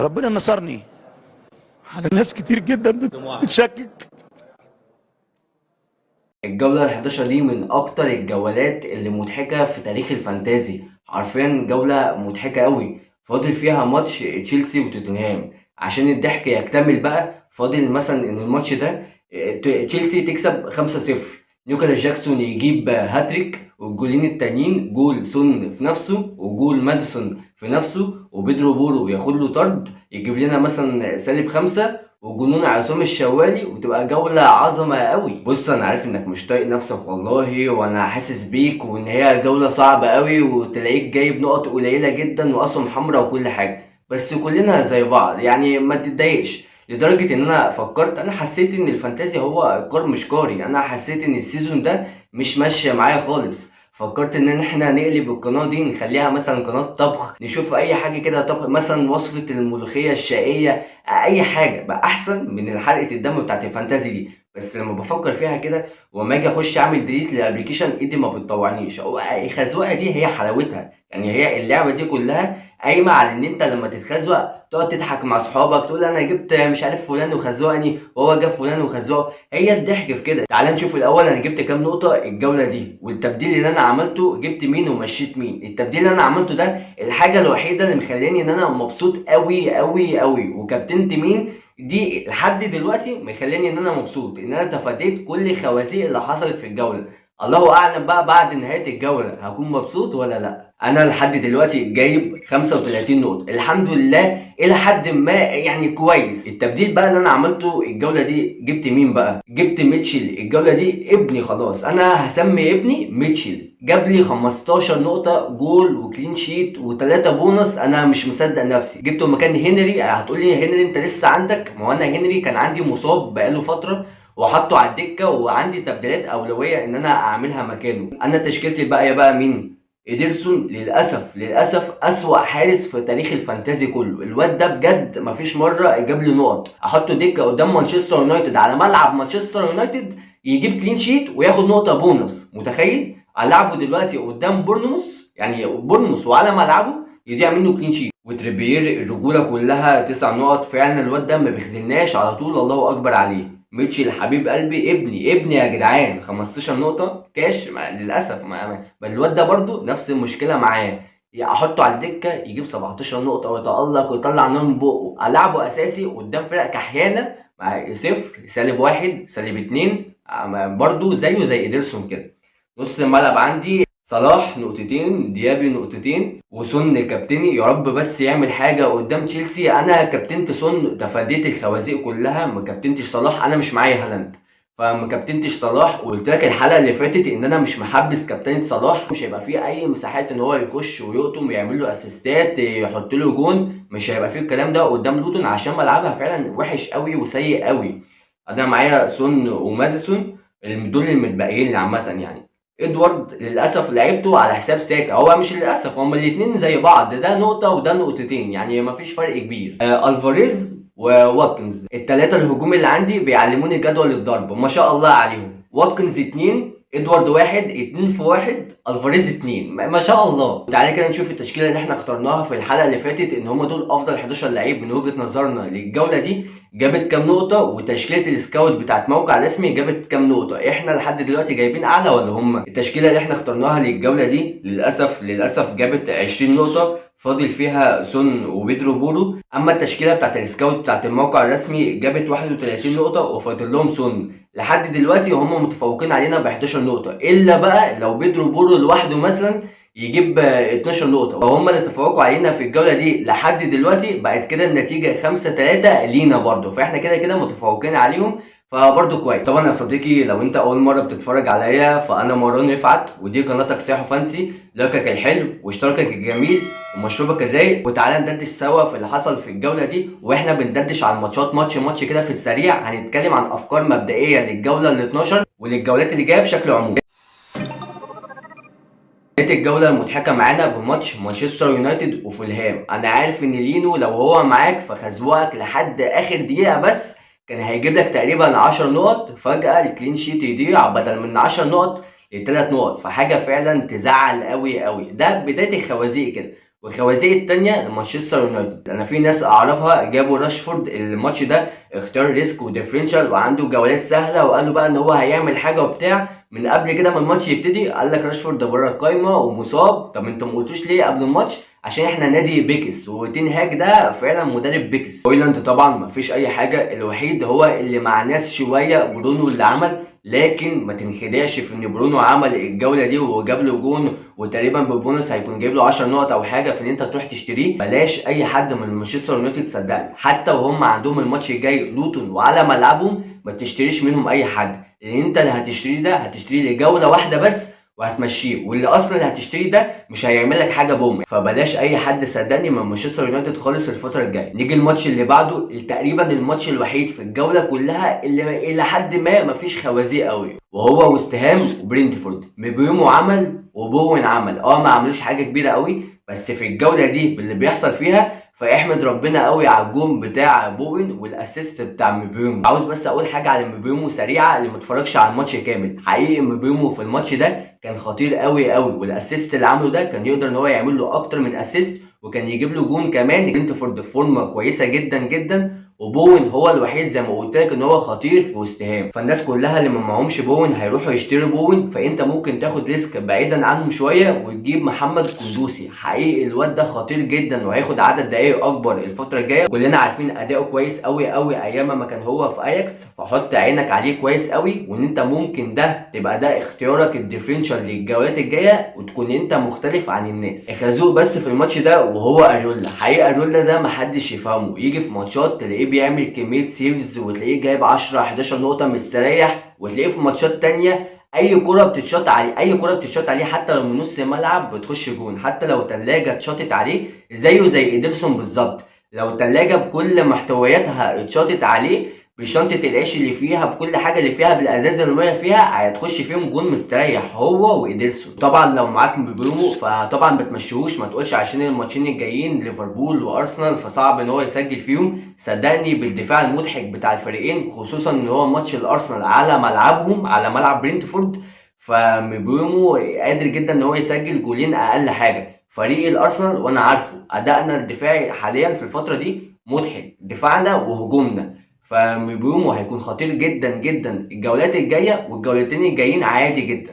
ربنا نصرني على ناس كتير جدا بتشكك. الجولة ال 11 دي من أكتر الجولات اللي مضحكة في تاريخ ال fantasy، حرفيا جولة مضحكة قوي. فاضل فيها ماتش تشيلسي وتوتنهام عشان الضحك يكتمل بقى. فاضل مثلا إن الماتش ده تشيلسي تكسب 5-0، نيكولاس جاكسون يجيب هاتريك، والجولين التانيين جول سون في نفسه وجول ماديسون في نفسه، وبيدرو بورو ياخد له طرد يجيب لنا مثلا سالب 5، وجنون عصام الشوالي، وتبقى جولة عظمة قوي. بص انا عارف انك مش طايق نفسك والله، وانا حاسس بيك وان هي جولة صعبة قوي وتلاقيك جايب نقط قليلة جدا واسهم حمراء وكل حاجة، بس كلنا زي بعض يعني ما تتضايقش. لدرجة ان انا فكرت، انا حسيت ان ال fantasy هو كار مش كاري، انا حسيت ان ال season ده مش ماشية معايا خالص. فكرت ان احنا نقلب القناة دي نخليها مثلا قناة طبخ، نشوف اي حاجة كده طبخ، مثلا وصفة الملوخية الشقية، اي حاجة بقى احسن من حرقة الدم بتاعت ال fantasy دي. بس لما بفكر فيها كده وما اجي اخش اعمل delete لل application ايدي ما بتطوعنيش. هو الخزوقه دي هي حلاوتها، يعني هي اللعبة دي كلها قايمة على ان انت لما تتخزوق تقعد تضحك مع اصحابك، تقول انا جبت مش عارف فلان وخزوقني وهو جاب فلان وخزوقه، هي الضحك في كده. تعال نشوف الاول انا جبت كام نقطة الجولة دي، والتبديل اللي انا عملته جبت مين ومشيت مين. التبديل اللي انا عملته ده الحاجة الوحيدة اللي مخلاني ان انا مبسوط قوي قوي قوي، وكابتنت مين دي لحد دلوقتي مخلاني ان انا مبسوط ان انا تفاديت كل الخوازيق اللي حصلت في الجولة. الله اعلم بقى بعد نهاية الجولة هكون مبسوط ولا لا. انا لحد دلوقتي جايب 35 نقطة الحمد لله، الى حد ما يعني كويس. التبديل بقى اللي انا عملته الجولة دي جبت مين بقى؟ جبت ميتشل الجولة دي، ابني خلاص انا هسمي ابني ميتشل. جاب لي 15 نقطة، جول و clean sheet و3 بونص. انا مش مصدق نفسي، جبته مكان هنري. هتقول لي هنري انت لسه عندك؟ ما هو انا هنري كان عندي مصاب بقاله فترة وحطه على الدكة، وعندي تبديلات اولوية ان انا اعملها مكانه. انا تشكيلتي الباقية بقى مين؟ إيدرسون. للاسف للاسف اسوأ حارس في تاريخ ال fantasy كله. الواد ده بجد مفيش مرة جاب لي نقط. احطه دكه قدام مانشستر يونايتد على ملعب مانشستر يونايتد يجيب clean sheet وياخد نقطة بونص، متخيل؟ العبه دلوقتي قدام بورنموث، يعني بورنموث وعلى ملعبه يضيع منه clean sheet. وتريبير الرجولة كلها 9 نقط، فعلا الواد ده ما بيخذلناش على طول، الله اكبر عليه. ميتشل حبيب قلبي، ابني ابني يا جدعان، 15 نقطة كاش. للأسف ما الواد ده برضو نفس المشكلة معاه، احطه على الدكة يجيب 17 نقطة ويتألق ويطلع نار من بقه. ألعبه أساسي قدام فرق كحيانة مع 0 سالب 1 سالب 2، برضو زيه زي إيدرسون كده. نص الملعب عندي صلاح نقطتين، ديابي نقطتين، وسون كابتني. يا رب بس يعمل حاجة قدام تشيلسي. أنا كابتنت سون، تفاديت الخوازيق كلها، ما كابتنتش صلاح، أنا مش معايا هالاند فما كابتنتش صلاح. وقلت لك الحلقة اللي فاتت إن أنا مش محبس كابتنة صلاح، مش هيبقى فيه أي مساحات إن هو يخش ويقطم ويعمل له أسيستات يحط له جون، مش هيبقى فيه الكلام ده قدام لوتون عشان ملعبها فعلا وحش قوي وسيء قوي. أنا معايا سون وماديسون، دول المتبقيين عامة يعني. ادوارد للاسف لعبته على حساب ساكا، هو مش للاسف هما الاثنين زي بعض، ده نقطة وده نقطتين، يعني مفيش فرق كبير. الفاريز وواتكنز الثلاثة الهجوم اللي عندي بيعلموني جدول الضرب ما شاء الله عليهم. واتكنز 2، ادوارد 1، 2 في 1، الفاريز 2، ما شاء الله. تعالى كده نشوف التشكيلة اللي احنا اخترناها في الحلقة اللي فاتت ان هما دول افضل 11 لعيب من وجهه نظرنا للجوله دي، جابت كام نقطة، وتشكيله ال scout بتاعت موقع رسمي جابت كام نقطة. احنا لحد دلوقتي جايبين اعلى ولا هم؟ التشكيلة اللي احنا اخترناها للجوله دي للاسف للاسف جابت 20 نقطة، فاضل فيها سون وبيدرو بورو. اما التشكيلة بتاعت ال scout بتاعت الموقع الرسمي جابت 31 نقطة وفاضل لهم سون. لحد دلوقتي هم متفوقين علينا ب 11 نقطة، الا بقى لو بيدرو بورو لوحده مثلا يجيب 12 نقطة، وهم اللي تفوقوا علينا في الجولة دي لحد دلوقتي. بقت كده النتيجة 5-3 لينا برضو، فاحنا كده كده متفوقين عليهم، فبرضو كويس. طبعا يا صديقي لو انت اول مرة بتتفرج عليا فانا مروان رفعت، ودي قناتك سياحو فانسي. لايكك الحلو واشتراكك الجميل ومشروبك الرايق، وتعالى ندردش سوا في اللي حصل في الجولة دي. واحنا بندردش على الماتشات ماتش ماتش كده في السريع، هنتكلم عن افكار مبدئية للجوله ال 12 وللجولات اللي جاية بشكل عمومي. بداية الجولة المضحكة معانا بماتش مانشستر يونايتد وفولهام. انا عارف ان لينو لو هو معاك فخزوقك لحد اخر دقيقة، بس كان هيجيب لك تقريبا 10 نقط، فجأة ال clean sheet يضيع بدل من 10 نقط لثلاث نقط، فحاجة فعلا تزعل قوي قوي. ده بداية الخوازيق كده. والخوازيق التانية لمانشستر يونايتد. انا في ناس اعرفها جابوا راشفورد الماتش ده اختيار risk و differential وعنده جولات سهلة، وقالوا بقى ان هو هيعمل حاجة وبتاع، من قبل كده ما الماتش يبتدي قال لك راشفورد ده بره القايمة ومصاب. طب انتوا ما قلتوش ليه قبل الماتش؟ عشان احنا نادي بيكس، وتين هاج ده فعلا مدرب بيكس. هويلاند طبعا ما فيش اي حاجة، الوحيد هو اللي مع ناس شوية برونو اللي عمل، لكن ما تنخدعش في ان برونو عمل الجولة دي وجاب له جون وتقريبا بالبونص هيكون جايب له 10 نقط او حاجة، في ان انت تروح تشتريه. بلاش اي حد من مانشستر يونايتد صدقني، حتى وهم عندهم الماتش الجاي لوتون وعلى ملعبهم ما تشتريش منهم اي حد، لان انت اللي هتشتريه ده هتشتريه لجوله واحدة بس وهتمشيه، واللي اصلا اللي هتشتريه ده مش هيعمل لك حاجة boom. فبلاش اي حد صدقني من مانشستر يونايتد خالص الفترة الجاية. نيجي الماتش اللي بعده، تقريبا الماتش الوحيد في الجولة كلها اللي الى حد ما مفيش خوازيق قوي، وهو وستهام وبرينتفورد. مبيومو عمل وبوين عمل، ما عملوش حاجة كبيرة قوي، بس في الجولة دي باللي بيحصل فيها فاحمد ربنا قوي على الجون بتاع بوين وال assist بتاع مبيومو. عاوز بس اقول حاجة على مبيومو سريعة اللي ما اتفرجش على الماتش كامل، حقيقي مبيومو في الماتش ده كان خطير قوي قوي، وال assist اللي عمله ده كان يقدر ان هو يعمل له اكتر من assist وكان يجيب له جون كمان. برينتفورد فورمه كويسة جدا جدا، وبوين هو الوحيد زي ما قلت لك ان هو خطير في وستهام، فالناس كلها اللي ما معهمش بوين هيروحوا يشتروا بوين، فانت ممكن تاخد risk بعيدا عنهم شوية وتجيب محمد قندوسي. حقيقي الواد ده خطير جدا وهياخد عدد دقايق اكبر الفترة الجاية، كلنا عارفين اداؤه كويس قوي قوي ايام ما كان هو في اياكس، فحط عينك عليه كويس قوي، وان انت ممكن ده تبقى ده اختيارك ال differential للجولات الجاية وتكون انت مختلف عن الناس. الخازوق بس في الماتش ده وهو اريولا، حقيقي اريولا ده محدش يفهمه، يجي في ماتشات تلاقيه بيعمل كمية saves وتلاقيه جايب 10 11 نقطة مستريح، وتلاقيه في ماتشات تانية اي كرة بتتشاط عليه، اي كرة بتتشاط عليه حتى لو من نص الملعب بتخش جون، حتى لو تلاجة اتشاطت عليه زيه زي ادرسون بالظبط، لو تلاجة بكل محتوياتها اتشاطت عليه بشنطة العيش اللي فيها بكل حاجة اللي فيها بالازاز المية فيها هتخش فيهم جون مستريح هو وإيدرسون. طبعا لو معاك مبيومو فطبعا ما تمشيهوش، ما تقولش عشان الماتشين الجايين ليفربول وارسنال فصعب ان هو يسجل فيهم، صدقني بالدفاع المضحك بتاع الفريقين، خصوصا ان هو ماتش الارسنال على ملعبهم على ملعب برينتفورد، فمبيومو قادر جدا ان هو يسجل جولين اقل حاجة. فريق الارسنال وانا عارفه ادائنا الدفاعي حاليا في الفترة دي مضحك، دفاعنا وهجومنا، فمبيومو هيكون خطير جدا جدا الجولات الجاية والجولتين الجايين عادي جدا.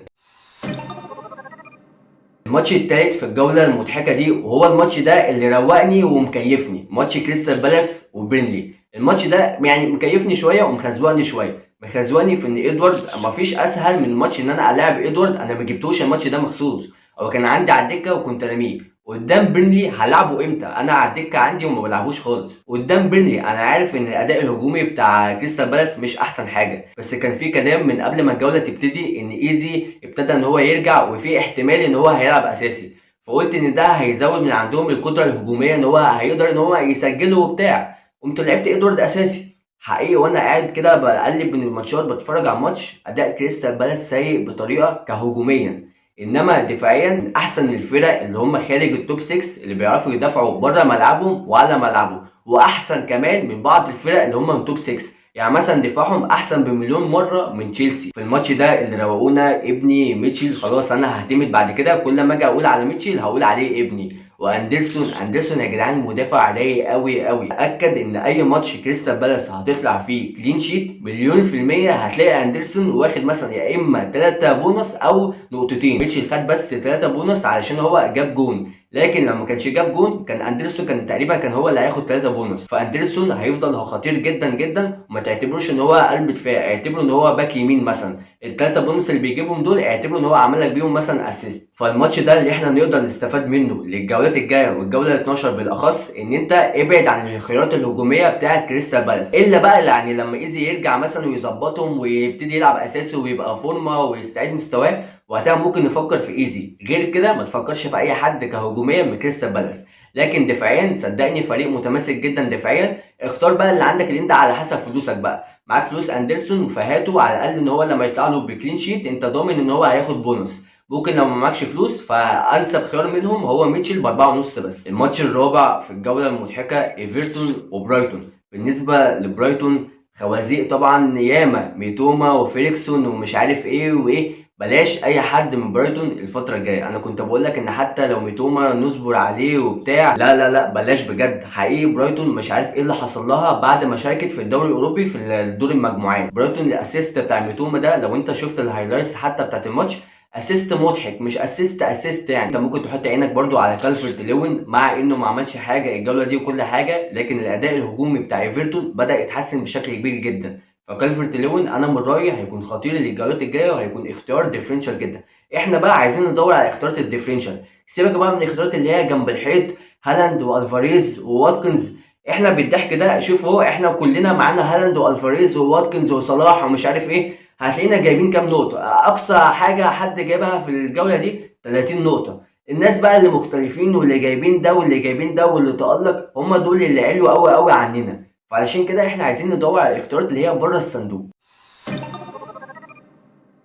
الماتش التالت في الجولة المضحكة دي وهو الماتش ده اللي روقني ومكيفني، ماتش كريستال بالاس وبرنلي. الماتش ده يعني مكيفني شوية ومخزوقني شوية، مخزوقني في ان ادوارد مفيش اسهل من ماتش ان انا العب ادوارد، انا ما جبتوش الماتش ده مخصوص، هو كان عندي على الدكة وكنت راميه. قدام بيرنلي هلعبه امتى؟ انا على الدكة عندي وما بلعبوش خالص. قدام بيرنلي انا عارف ان الاداء الهجومي بتاع كريستال بالاس مش احسن حاجة، بس كان في كلام من قبل ما الجولة تبتدي ان ايزي ابتدى ان هو يرجع وفي احتمال ان هو هيلعب اساسي، فقلت ان ده هيزود من عندهم القدرة الهجومية ان هو هيقدر ان هو يسجله وبتاع، قمت لعبت ادوارد اساسي. حقيقي وانا قاعد كده بقلب من الماتشات بتفرج على الماتش، اداء كريستال بالاس سيء بطريقة كهجوميا، انما دفاعيا من احسن الفرق اللي هم خارج ال top 6 اللي بيعرفوا يدافعوا بره ملعبهم وعلى ملعبهم، واحسن كمان من بعض الفرق اللي هم من top 6، يعني مثلا دفاعهم احسن بمليون مرة من تشيلسي. في الماتش ده اللي روقونا ابني ميتشيل، خلاص انا هعتمد بعد كده كل ما اجي اقول على ميتشيل هقول عليه ابني. واندرسون، اندرسون يا جدعان مدافع رايق قوي قوي، اكد ان اي ماتش كريستال بالاس هتطلع فيه clean sheet 1,000,000% هتلاقي اندرسون واخد مثلا يا اما 3 بونص او نقطتين. ميتشيل خد بس 3 بونص علشان هو جاب جون، لكن لو ما كانش جاب جون كان اندرسون كان تقريبا كان هو اللي هياخد 3 بونص. فاندرسون هيفضل هو خطير جدا جدا، وما تعتبروش ان هو قلب دفاع، اعتبره ان هو باك يمين مثلا، ال3 بونص اللي بيجيبهم دول اعتبره ان هو عمل لك بيهم مثلا assist. فالماتش ده اللي احنا نقدر نستفاد منه للجولات الجاية والجوله 12 بالاخص، ان انت ابعد عن الخيارات الهجومية بتاعه كريستال بالاس، الا بقى يعني لما ايزي يرجع مثلا ويظبطهم ويبتدي يلعب اساسي ويبقى فورمه ويستعيد مستواه، وقتها ممكن نفكر في ايزي. غير كده ما تفكرش في اي حد كهجوميه من كريستال بالاس. لكن دفاعيا صدقني فريق متماسك جدا دفاعيا. اختار بقى اللي عندك اللي انت على حسب فلوسك بقى، معاك فلوس اندرسون فهاته، على الاقل ان هو لما يطلع له ب clean sheet انت ضامن ان هو هياخد بونص. ممكن لو ما معكش فلوس فانسب خيار منهم هو ميتشل ب4.5 بس. الماتش الرابع في الجولة المضحكة ايفرتون وبرايتون. بالنسبة لبرايتون خوازيق طبعا ياما، ميتوما وفيليكسون ومش عارف ايه وايه. بلاش اي حد من برايتون الفترة الجاية. انا كنت بقول لك ان حتى لو ميتوما نصبر عليه وبتاع، لا لا لا بلاش بجد. حقيقي برايتون مش عارف ايه اللي حصل لها بعد ما شاركت في الدوري الاوروبي في دور المجموعات. برايتون ال assist بتاع ميتوما ده لو انت شفت ال highlights حتى بتاعت الماتش، assist مضحك مش assist assist. يعني انت ممكن تحط عينك برضو على كالفرت لوين، مع انه ما عملش حاجة الجولة دي وكل حاجة، لكن الاداء الهجومي بتاع ايفرتون بدا يتحسن بشكل كبير جدا. فكالفرت لوين انا من رايي هيكون خطير للجولات الجاية وهيكون اختيار differential جدا. احنا بقى عايزين ندور على اختيارات ال differential. سيبك بقى من الاختيارات اللي هي جنب الحيط، هالاند والفاريز وواتكنز. احنا بالضحك ده شوف، هو احنا كلنا معانا هالاند والفاريز وواتكنز وصلاح ومش عارف ايه، هتلاقينا جايبين كام نقطة؟ أقصى حاجة حد جايبها في الجولة دي 30 نقطة. الناس بقى اللي مختلفين واللي جايبين ده واللي جايبين ده واللي تألق، هم دول اللي علوا قوي قوي عننا. فعلشان كده احنا عايزين ندور على الاختيارات اللي هي بره الصندوق.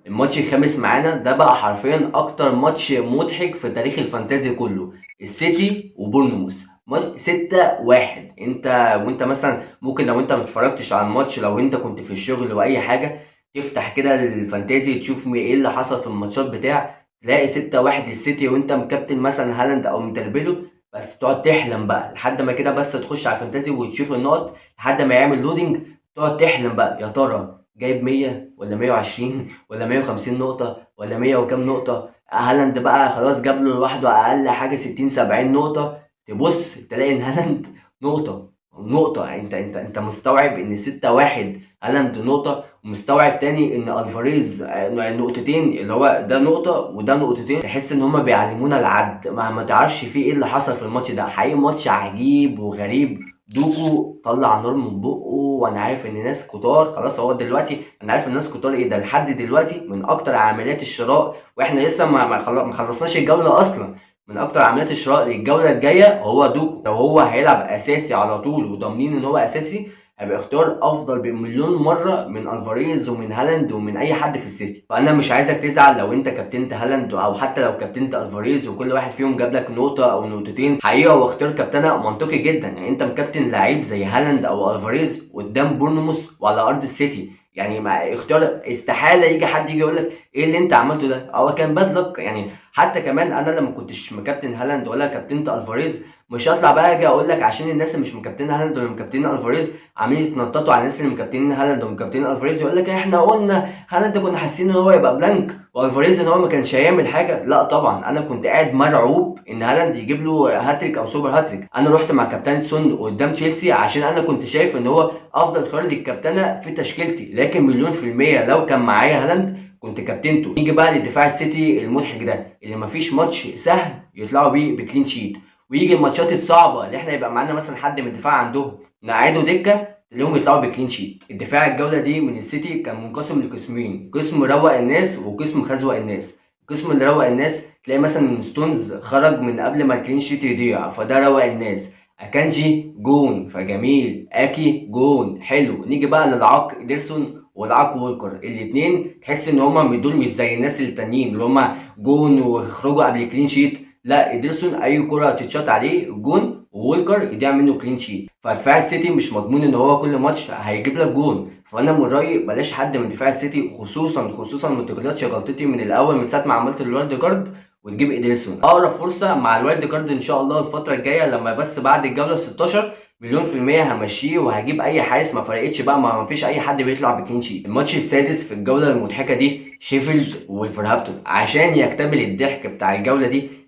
الماتش الخامس معانا ده بقى حرفيا اكتر ماتش مضحك في تاريخ ال fantasy كله، السيتي وبورنموث، ماتش 6-1. انت وانت مثلا ممكن لو انت ما اتفرجتش على الماتش، لو انت كنت في الشغل واي حاجة، تفتح كده ال fantasy تشوف ايه اللي حصل في الماتشات بتاع، تلاقي 6-1 للسيتي وانت مكابتن مثلا هالاند او متربله، بس تقعد تحلم بقى لحد ما كده بس تخش على ال fantasy وتشوف النقط لحد ما يعمل loading، تقعد تحلم بقى يا ترى جايب 100 ولا 120 ولا 150 نقطة ولا 100 وكام نقطة. هالاند بقى خلاص جاب له لوحده أقل حاجة 60 70 نقطة، تبص تلاقي إن هالاند نقطة نقطة. يعني انت مستوعب ان 6-1 هالاند نقطة، ومستوعب تاني ان الفاريز نقطتين، اللي هو ده نقطة وده نقطتين. تحس ان هما بيعلمونا العد، ما تعرفش في ايه اللي حصل في الماتش ده. حقيقي ماتش عجيب وغريب. دوكو طلع نار من بقه، وانا عارف ان ناس كتار خلاص، هو دلوقتي انا عارف ان ناس كتار ايه ده لحد دلوقتي من اكتر عمليات الشراء، واحنا لسه ما خلصناش الجولة اصلا. من اكتر عمليات الشراء للجوله الجاية هو دوكو. لو هو هيلعب اساسي على طول وضامنين ان هو اساسي، هيبقى اختيار افضل بمليون مرة من الفاريز ومن هالاند ومن اي حد في السيتي. فانا مش عايزك تزعل لو انت كابتنت هالاند او حتى لو كابتنت الفاريز وكل واحد فيهم جاب لك نقطة او نقطتين. حقيقة هو اختيار كابتنه منطقي جدا، يعني انت مكابتن لعيب زي هالاند او الفاريز قدام بورنموث وعلى ارض السيتي، يعني مع اختيار استحالة يجي حد يجي يقول لك ايه اللي انت عملته ده، هو كان bad luck. يعني حتى كمان انا لما كنتش مكابتن هالاند ولا كابتنت الفاريز، مش هطلع بقى اجي اقول لك عشان الناس اللي مش مكابتن هالاند ولا مكابتين الفاريز عاملين يتنططوا على الناس اللي مكابتنين هالاند ومكابتنين الفاريز، يقول لك احنا قلنا هالاند كنا حاسين ان هو يبقى blank والفاريز ان هو ما كانش هيعمل حاجة. لا طبعا انا كنت قاعد مرعوب ان هالاند يجيب له هاتريك او super hat-trick. انا رحت مع كابتن سون قدام تشيلسي عشان انا كنت شايف ان هو افضل خيار للكابتنه في تشكيلتي، لكن مليون في المية لو كان معايا هالاند كنت كابتنته. نيجي بقى للدفاع السيتي المضحك ده اللي مفيش ماتش سهل يطلعوا بيه ب clean sheet، ويجي الماتشات الصعبة اللي احنا يبقى معانا مثلا حد من الدفاع عندهم نقعده دكه تلاقيهم يطلعوا ب clean sheet. الدفاع الجولة دي من السيتي كان منقسم لقسمين، قسم روق الناس وقسم خزوق الناس. القسم اللي روق الناس تلاقي مثلا ستونز خرج من قبل ما ال clean sheet يضيع، فده روق الناس. اكانجي جون فجميل، اكي جون حلو. نيجي بقى للعاق إيدرسون والعاق وولكر، الاثنين تحس ان هما دول مش زي الناس التانيين اللي هما جون ويخرجوا قبل clean sheet. لا، إيدرسون اي كره تتشاط عليه جون، وولكر يضيع منه clean sheet. فدفاع السيتي مش مضمون ان هو كل ماتش هيجيب لك جون. فانا من رايي بلاش حد من دفاع السيتي، خصوصا ما تغلطش غلطتي من الاول من ساعة ما عملت ال wild card وتجيب إيدرسون. اقرب فرصة مع ال wild card ان شاء الله الفترة الجاية لما بس بعد الجولة 16 مليون في المية همشيه وهجيب أي حارس، ما فرقتش بقى، ما فيش أي حد بيطلع ب clean sheet. الماتش السادس في الجولة المضحكة دي شيفيلد وولفرهامبتون، عشان يكتمل الضحك بتاع الجولة دي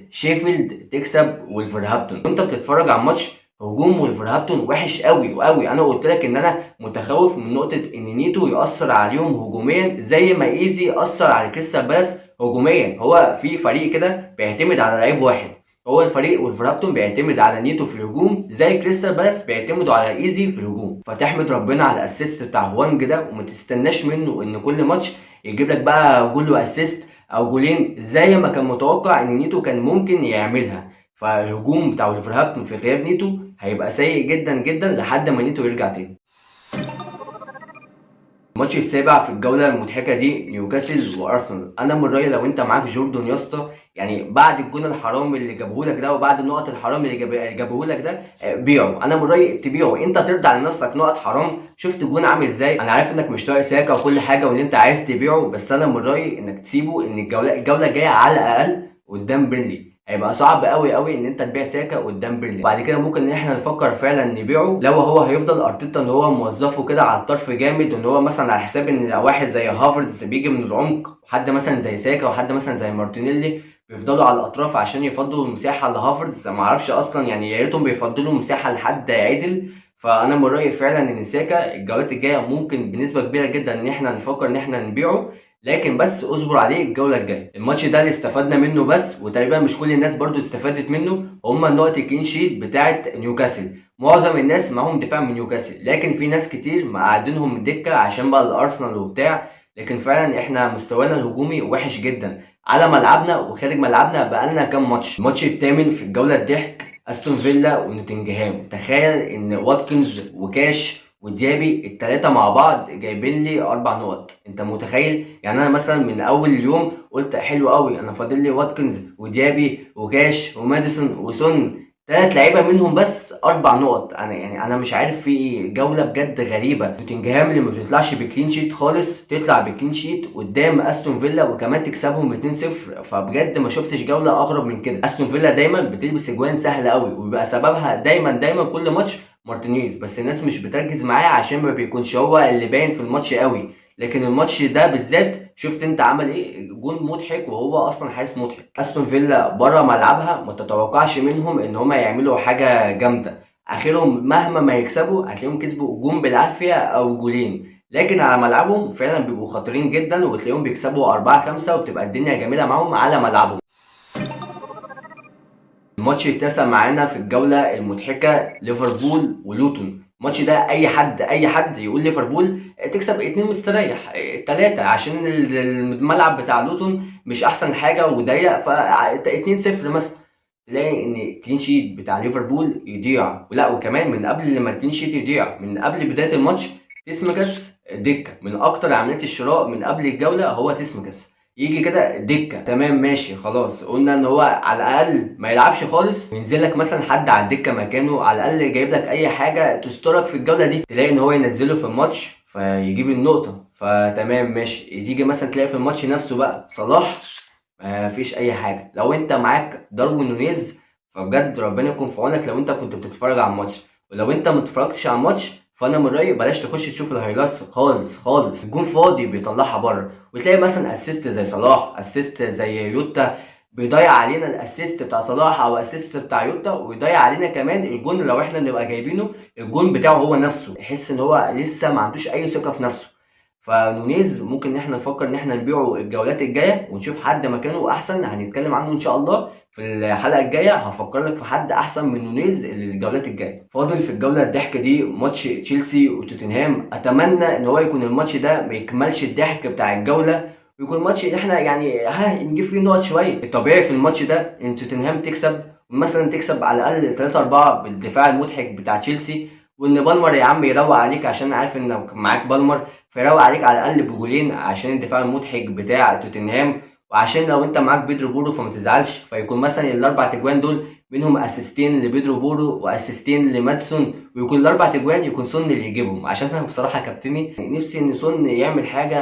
شيفيلد تكسب ولفرهامبتون. وانت بتتفرج على الماتش هجوم ولفرهامبتون وحش قوي وقوي. انا قلت لك ان انا متخوف من نقطة ان نيتو ياثر عليهم هجوميا زي ما ايزي اثر على كريستال بالاس هجوميا. هو في فريق كده بيعتمد على لعيب واحد، هو الفريق ولفرهامبتون بيعتمد على نيتو في الهجوم زي كريستال بالاس بيعتمدوا على ايزي في الهجوم. فتحمد ربنا على ال assist بتاع هوانج ده، وما تستناش منه ان كل ماتش يجيب لك بقى جول و assist او جولين زي ما كان متوقع ان نيتو كان ممكن يعملها. فالهجوم بتاع ولفرهامبتون في غياب نيتو هيبقى سيء جدا جدا لحد ما نيتو يرجع تاني. الماتش السابع في الجولة المضحكة دي نيوكاسل وارسنال. انا من رايي لو انت معاك جوردون يا اسطى، يعني بعد الجون الحرام اللي جابهولك ده وبعد النقط الحرام اللي جابهولك ده، بيعه. انا من رايي تبيعه، انت ترضى على نفسك نقط حرام؟ شفت الجون عامل ازاي؟ انا عارف انك مش طايق ساكا وكل حاجة وان انت عايز تبيعه، بس انا من رايي انك تسيبه، ان الجولة الجاية على الاقل قدام بيرنلي هيبقى صعب قوي قوي ان انت تبيع ساكا قدام بيرنلي. بعد كده ممكن ان احنا نفكر فعلا نبيعه لو هو هيفضل ارتيتا ان هو موظفة كده على الطرف جامد، وان هو مثلا على حساب ان واحد زي هافرتز بيجي من العمق، وحد مثلا زي ساكا وحد مثلا زي مارتينيلي بيفضلوا على الاطراف عشان يفضلوا المساحة لهافرتز. ما اعرفش اصلا يعني، يا ريتهم بيفضلوا مساحة لحد عدل. فانا من رايي فعلا ان ساكا الجولات الجاية ممكن بنسبة كبيرة جدا ان احنا نفكر ان احنا نبيعه، لكن بس اصبر عليه الجولة الجاية. الماتش ده اللي استفدنا منه بس، وتقريبا مش كل الناس برضو استفادت منه، هما نقط ال clean sheet بتاعه نيوكاسل. معظم الناس معاهم دفاع من نيوكاسل، لكن في ناس كتير مقعدينهم دكه عشان بقى الارسنال وبتاع. لكن فعلا احنا مستوانا الهجومي وحش جدا على ملعبنا وخارج ملعبنا بقالنا كام ماتش. الماتش الثامن في الجولة الضحك استون فيلا ونوتنجهام. تخيل ان واتكنز وكاش وديابي التلاتة مع بعض جايبين لي 4 نقط، انت متخيل؟ يعني انا مثلا من اول يوم قلت حلو قوي، انا فاضل لي واتكنز وديابي وكاش وماديسون وسون، 3 لعيبة منهم بس 4 نقط. انا يعني انا مش عارف في ايه، جولة بجد غريبة. نوتنجهام اللي ما بتطلعش ب clean sheet خالص تطلع ب clean sheet قدام استون فيلا وكمان تكسبهم 2-0، فبجد ما شفتش جولة اغرب من كده. استون فيلا دايما بتلبس اجوان سهلة قوي، وبيبقى سببها دايما دايما كل ماتش مارتينيز، بس الناس مش بتركز معاه عشان ما بيكونش هو اللي باين في الماتش قوي. لكن الماتش ده بالذات شفت انت عمل ايه، جون مضحك وهو اصلا حارس مضحك. استون فيلا بره ملعبها ما تتوقعش منهم ان هما يعملوا حاجة جامدة، اخرهم مهما ما يكسبوا هتلاقيهم كسبوا جون بالعافية او جولين، لكن على ملعبهم فعلا بيبقوا خطيرين جدا وتلاقيهم بيكسبوا 4-5 وبتبقى الدنيا جميلة معاهم على ملعبهم. الماتش التاسع معانا في الجولة المضحكة ليفربول ولوتون. الماتش ده اي حد يقول ليفربول تكسب 2 مستريح، 3، عشان الملعب بتاع لوتون مش احسن حاجة وضيق، ف 2-0 مثلا. تلاقي ان clean sheet بتاع ليفربول يضيع، ولا وكمان من قبل ما ال clean sheet يضيع، من قبل بداية الماتش تسمكس دكه، من اكتر عمليات الشراء من قبل الجولة هو تسمكس، يجي كده دكه، تمام ماشي خلاص، قلنا ان هو على الاقل ما يلعبش خالص، وينزل لك مثلا حد على الدكة مكانه، على الاقل جايب لك اي حاجة تسترك في الجولة دي، تلاقي ان هو ينزله في الماتش فيجيب النقطة، فتمام ماشي. تيجي مثلا تلاقي في الماتش نفسه بقى صلاح ما فيش اي حاجة. لو انت معاك داروين نونيز فبجد ربنا يكون في عونك لو انت كنت بتتفرج على الماتش، ولو انت ما اتفرجتش على الماتش فانا من رايي بلاش تخش تشوف ال highlights خالص خالص. الجون فاضي بيطلعها بره، وتلاقي مثلا assist زي صلاح، assist زي يوتا، بيضيع علينا ال assist بتاع صلاح او assist بتاع يوتا، ويضيع علينا كمان الجون لو احنا بنبقى جايبينه الجون بتاعه هو نفسه، تحس ان هو لسه ما عندوش اي ثقة في نفسه. فنونيز ممكن ان احنا نفكر ان احنا نبيعه الجولات الجاية ونشوف حد مكانه احسن، هنتكلم عنه ان شاء الله في الحلقة الجاية، هفكر لك في حد احسن من نونيز للجولات الجاية. فاضل في الجولة الضحك دي ماتش تشيلسي وتوتنهام. اتمنى ان هو يكون الماتش ده ما يكملش الضحك بتاع الجولة، ويكون ماتش ان احنا يعني ها نجيب فيه نقط شوية. الطبيعي في الماتش ده ان توتنهام تكسب، مثلا تكسب على الاقل 3-4 بالدفاع المضحك بتاع تشيلسي، وان بالمر يا عم يروق عليك عشان عارف ان معاك بالمر، فيروق عليك على الاقل بجولين عشان الدفاع المضحك بتاع توتنهام، وعشان لو انت معاك بيدرو بورو فما تزعلش، فيكون مثلا الاربع تجوان دول منهم اسيستين لبيدرو بورو واسيستين لمادسون، ويكون الاربع تجوان يكون سون اللي يجيبهم. عشان انا بصراحة كابتني نفسي ان سون يعمل حاجة،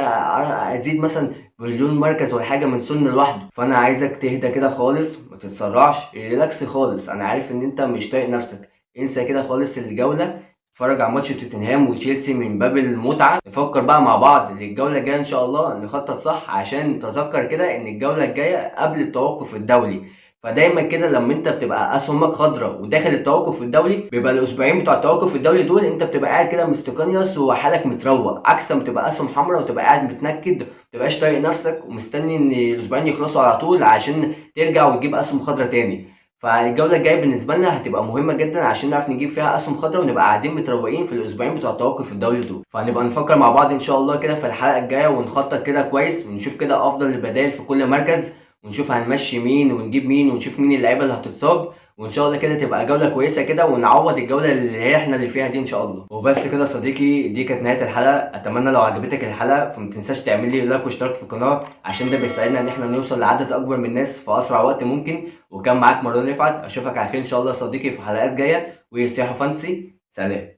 ازيد مثلا مليون مركز ولا حاجة من سون لوحده. فانا عايزك تهدى كده خالص، ما تتسرعش، relax خالص، انا عارف ان انت مش طايق نفسك، انسى كده خالص الجولة، اتفرج على ماتش توتنهام وتشيلسي من باب المتعة. نفكر بقى مع بعض للجوله الجاية ان شاء الله، نخطط صح، عشان تذكر كده ان الجولة الجاية قبل التوقف الدولي، فدايما كده لما انت بتبقى اسهمك خضراء وداخل التوقف الدولي، بيبقى الاسبوعين بتوع التوقف الدولي دول انت بتبقى قاعد كده مستقنيص وحالك متروق، عكس ما تبقى اسهم حمراء وتبقى قاعد متنكد، ما تبقاش طايق نفسك ومستني ان الاسبوعين يخلصوا على طول عشان ترجع وتجيب اسهم خضراء تاني. فالجوله الجاية بالنسبة لنا هتبقى مهمة جدا عشان نعرف نجيب فيها اسهم خضراء ونبقى قاعدين متروقين في الاسبوعين بتوع التوقف الدولي دول. فهنبقى نفكر مع بعض ان شاء الله كده في الحلقة الجاية، ونخطط كده كويس، ونشوف كده افضل البدائل في كل مركز، ونشوف هنمشي مين ونجيب مين، ونشوف مين اللعيبة اللي هتتصاب، وان شاء الله كده تبقى جولة كويسة كده، ونعوض الجولة اللي هي احنا اللي فيها دي ان شاء الله. وبس كده يا صديقي، دي كانت نهاية الحلقة. اتمنى لو عجبتك الحلقة فما تنساش تعمل لي like واشتراك في القناة، عشان ده بيساعدنا ان احنا نوصل لعدد اكبر من الناس في اسرع وقت ممكن. وكان معاك مروان رفعت، اشوفك على خير ان شاء الله يا صديقي في حلقات جاية. وسياحه fantasy، سلام.